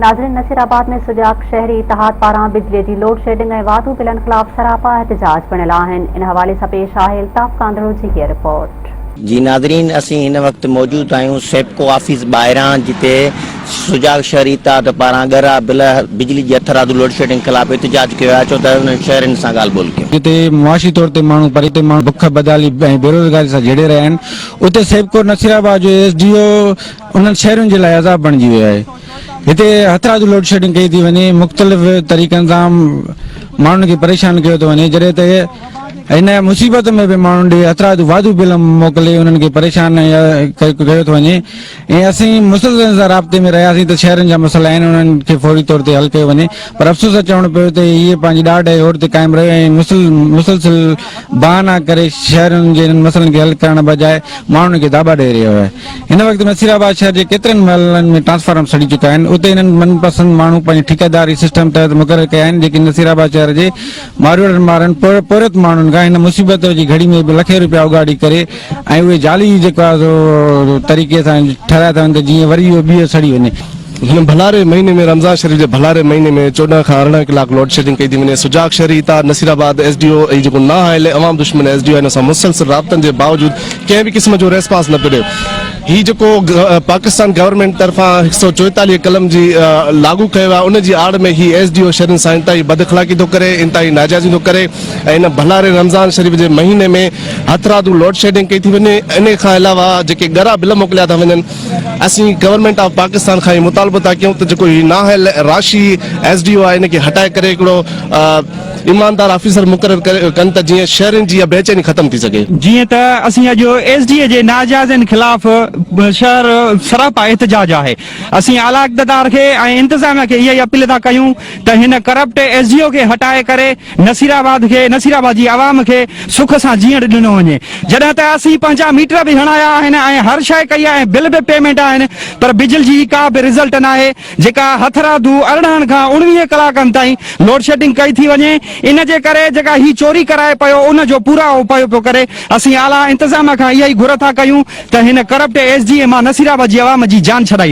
ناظرين نصيرآباد ۾ سجاڳ شهري اتحاد پاران بجلي جي لوڊشيڊنگ ۽ واڌو بلن خلاف سراپا احتجاج بڻيل آهن ان حوالي سان پيش آهي الطاف ڪانڌڙو جي هيء رپورٽ. جي ناظرين اسين هن وقت موجود آهيون سيپڪو آفيس ٻاهران جتي سجاڳ شهري اتحاد پاران ڳرا بل بجلي جي هٿرادو لوڊشيڊنگ خلاف احتجاج ڪيو آهي اچو ته انهن شهرين سان ڳالهه ٻولهه ڪيون. جتي معاشي طور تي ماڻهو پري تي ماڻهو بک بدحالي ۽ بيروزگاري سان جهيڙي رهيا آهن اتي سيپڪو نصيرآباد جو ايس ڊي او انهن شهرين جي لاء عذاب بڻجي ويو آهي. هتي هٿرادو لوڊشيڊنگ ڪئي ٿي وڃي، مختلف طريقن سان ماڻهن کي پريشان ڪيو ٿو وڃي، جڏهن ته هن مصيبت ۾ به ماڻهن ڏي هٿرادو واڌو بل موڪلي انهن کي پريشان ڪيو ٿو وڃي ۽ اسين مسلسل سان رابطي ۾ رهياسين ته شهرين جا مسئلا آهن انهن کي فوري طور تي حل ڪيو وڃي پر افسوس سان چوڻو پيو ته هي پنهنجي ڏاڍ ۽ هوڏ تي قائم رهيو ۽ مسلسل بهانا ڪري شهرين جي انهن مسئلن کي حل ڪرڻ بجاء ماڻهن کي داٻا ڏئي رهيو آهي. هن وقت نصير آباد شهر جي ڪيترن محلن ۾ ٽرانسفارم سڙي چڪا آهن، اتي هنن من پسند ماڻهو پنهنجي ٺيڪيداري سسٽم تحت مقرر ڪيا آهن، جيڪي نصير آباد شهر جي ماروئڙن مارن پورهيت ماڻهن کان هن مصيبت جي گهڙي ۾ به لکين روپيا اڳاڙي ڪري ۽ اهي جعلي جيڪو آهي سو طريقي سان ٺهرايا ٿا وڃن ته جيئن وري اهو ٻيهر سڙي وڃي. هن ڀلاري مهيني ۾ رمضان شريف جي ڀلاري مهيني ۾ 14 کان 18 ڪلاڪ لوڊشيڊنگ ڪئي ٿي وڃي سجاڳ شهري اتحاد نصير آباد ايس ڊي او ۽ جيڪو نااهل عوام دشمن ايس ڊي او آهي ان سان مسلسل رابطن جي باوجود ڪنهن به قسم جو ريسپانس نه پيو ڏئي هي جيڪو پاڪستان گورنمينٽ طرفان 144 قلم جي لاڳو ڪيو آهي ان جي آڙ ۾ هي ايس ڊي او شهرين سان انتهائي بد اخلاقي ٿو ڪري انتهائي ناجائزيون ٿو ڪري ۽ ان ڀلاري رمضان شريف جي مهيني ۾ هٿرادو لوڊشيڊنگ ڪئي ٿي وڃي ان کان علاوه جيڪي ڳرا بل موڪليا ٿا وڃن اسين گورنمينٽ آف پاڪستان کان هي مطالبو ٿا ڪيون ته جيڪو هي نااهل راشي ايس ڊي او آهي ان کي هٽائي ڪري هڪڙو ايماندار آفيسر مقرر ڪن ته جيئن شهرين جي اها بيچيني ختم ٿي سگهي. جيئن ته اسين اڄ ايس ڊي اي جي ناجائزين خلاف شهر سراپا احتجاج آهي اسين اعليٰ اقتدار کي ۽ انتظاميا کي اها ئي اپيل ٿا ڪيون ته هن ڪرپٽ ايس ڊي او کي هٽائي ڪري نصير آباد کي نصير آباد جي عوام کي سک سان جيئڻ ڏنو وڃي جڏهن ته اسين پنهنجا ميٽر به هڻايا آهن ۽ هر شيء ڪئي آهي ۽ بل به پيمينٽ آهن پر بجل جي ڪا به رزلٽ ناهي جيڪا هٿرادو 18 کان 19 ڪلاڪن تائين لوڊشيڊنگ ڪئي ٿي وڃي ان جي ڪري جيڪا هي چوري ڪرائي پيو ان جو پورائو پيو پيو ڪري اسين اعليٰ انتظاميا کان اها ئي گهر ٿا ڪيون ته هن ڪرپٽ ايس ڊي اي مان نصير آباد جي عوام جي جان ڇڏائي.